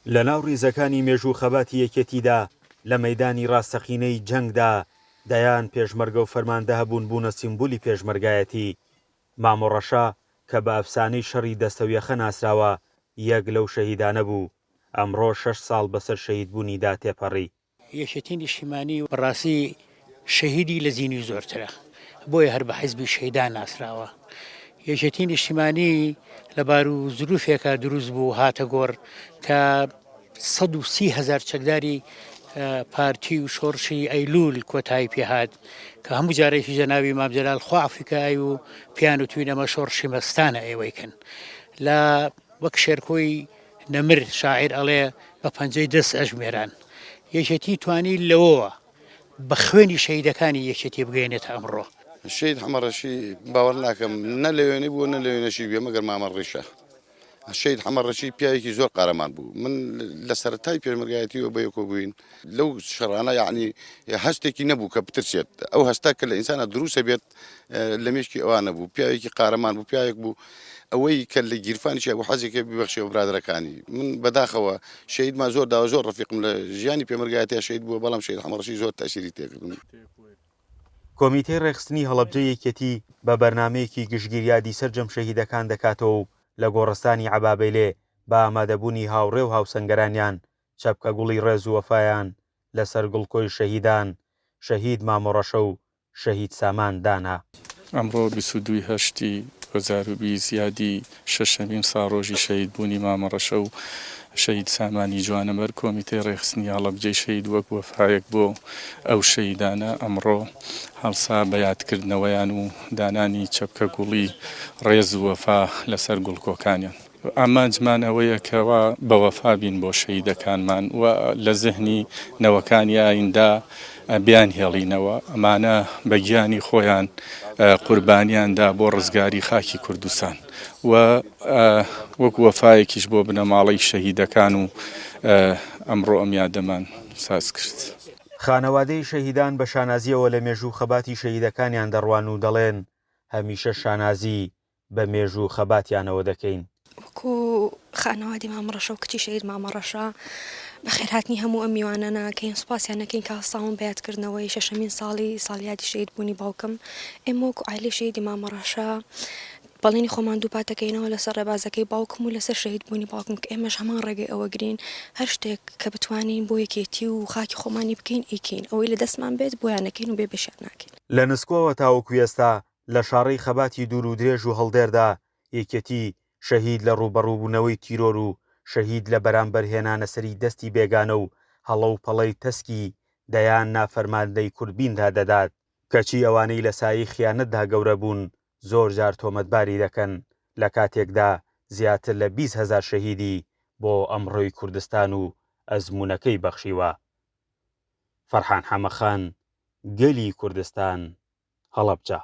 لەناو ڕیزەکانی مێژوو خەباتی یەکێتیدا، لە مەیدانی ڕاستەقینەی جەنگدا، دەیان پێشمەرگە و فەرماندە هەبوون بوونە سیمبولی پێشمەرگایەتی. مامۆ ڕەشە کە بە ئەفسانەی شەڕی دەستەویەخە ناسراوە، یەک لەو شەهیدانە بوو. ئەمڕۆ شەش ساڵ بەسەر شەهیدبوونیدا تێپەڕی. یەکێتی نیشتیمانی بەڕاستی شەهیدی لە زینوی زۆرترە بۆیە هەر بە حیزبی شەهیدان ناسراوە. یەکێتی نیشتیمانی لە بارو زروفێکا دروست بوو هاتە گۆڕ کە 130 هەزار چەکداری پارتی و شۆڕشی ئەیلول کۆتایی پێهات کە هەموو جارێکی جەناوی مام جەلال خوا عەفوی و پیان و توین ئەمە شۆڕشی مەستانە ئێوەی کەن لە وەک شێرکۆی نەمر شاعیر ئەڵێ بە پەنجەی دەست ئەژمێران. یەکێتی توانی لەوەوە بە خوێنی شەهیدەکانی یەکێتی بگەیەنێتە ئەمڕۆ. شەهید حەمە ڕەشی باوەڕ ناکەم نە لەوێنەی بووە نە لەوێنەشی بێ مەگەر مامە ڕیشە. شەهید حەمە ڕەشی پیاوێکی زۆر قارەمان بوو من لە سەرەتای پێشمەرگایەتیەوە بەیەکەوە بووین لەو شەڕانە یعنی هەستێکی نەبوو کە بترسێت ئەو هەستە کە لە ئینسانە دروستە بێت لە مێشکی ئەوانە بوو پیاوێکی قارەمان بوو پیاوێک بوو ئەوەی کە لە گیرفانیشی هەبوو حەزێکە ببەخشێ بە برادەرەکانی من بەداخەوە شەهیدمان زۆر داوە زۆر ڕەفیقم لە ژیانی پێمەرگایەتیا شەهید بووە بەڵام شەهید حەمەڕەشی زۆر تەئسیری تێکردم. کۆمیتەی ڕێکخستنی هەڵەبجەی یەکێتی بە بەرنامەیەکی گشتگیر یادی سەرجەم شەهیدەکان دەکاتەوە و لە گۆڕستانی عەبابەیلێ بە ئامادەبوونی هاوڕێ و هاوسەنگەرانیان چەپکە گوڵی ڕێز و وەفایان لەسەر گڵکۆی شەهیدان شەهید مامۆ ڕەشە و شەهید سامان دانا. ئەمڕۆ 22 ی هەشتی 2020 یادی شەشەمین ساڵڕۆژی شەهیدبوونی مامە ڕەشە و شەهید سامانی جوانەمەرگ کۆمیتەی ڕێکخستنی هەڵەبجەی شەهید وەک وەفایەک بۆ ئەو شەهیدانە ئەمڕۆ هەڵسا بە یادکردنەوەیان و دانانی چەپکە گوڵی ڕێز و وەفا لەسەر گوڵکۆکانیان. ئامانجمان ئەوەیە کەوا بەوەفا بین بۆ شەهیدەکانمان و لە زهنی نەوەکانی ئایندە بیانهێڵینەوە، ئەمانە بە گیانی خۆیان قوربانیان دا بۆ ڕزگاری خاکی کوردستان و وەک وەفایەکیش بۆ بنەماڵەی شەهیدەکان و ئەمڕۆ ئەم یادەمان ساز کرد. خانەوادەی شەهیدان بە شانازییەوە لە مێژوو خەباتی شەهیدەکانیان دەڕوان و دەڵێن، هەمیشە شانازی بە مێژوو و خەباتیانەوە دەکەین. وەکو خانەوادی مامە ڕەشە و کچی شەهید مامە ڕەشە بەخێرهاتنی هەموو ئەم میوانە ناکەین، سوپاسیان ئەکەین کە هەستاون بە یادکردنەوەی شەشەمین ساڵی ساڵیادی شەهید بوونی باوکم. ئێمە وەکو عایلەی شەهیدی مامە ڕەشە بەڵێنی خۆمان دووپات دەکەینەوە لەسەر ڕێبازەکەی باوکم و لەسەر شەهید بوونی باوکم کە ئێمەش هەمان ڕێگەی ئەوە گرین هەر شتێک کە بتوانین بۆ یەکێتی و خاکی خۆمانی بکەین ئەیکەین ئەوەی لە دەستمان بێت بۆیان ئەکەین و بێ بەشیان ناکەین. لە نسکۆوە تاوەکو ئێستا لە شاڕێی خەباتی دوور و درێژ و هەڵدێردا، یەکێتی شەهید لە ڕووبەڕووبوونەوەی تیرۆر و شەهید لە بەرامبەر هێنانەسەری دەستی بێگانە و هەڵە و پەڵەی تەسکی دەیان نافەرماندەی کوردبیندا دەدات، کەچی ئەوانەی لە سایەی خیانەتدا گەورە بوون زۆر جار تۆمەتباری دەکەن، لە کاتێکدا زیاتر لە 20 هەزار شەهیدی بۆ ئەمڕۆی کوردستان و ئەزموونەکەی بەخشیوە. فەرحان حەمەخان، گەلی کوردستان، هەڵەبجە.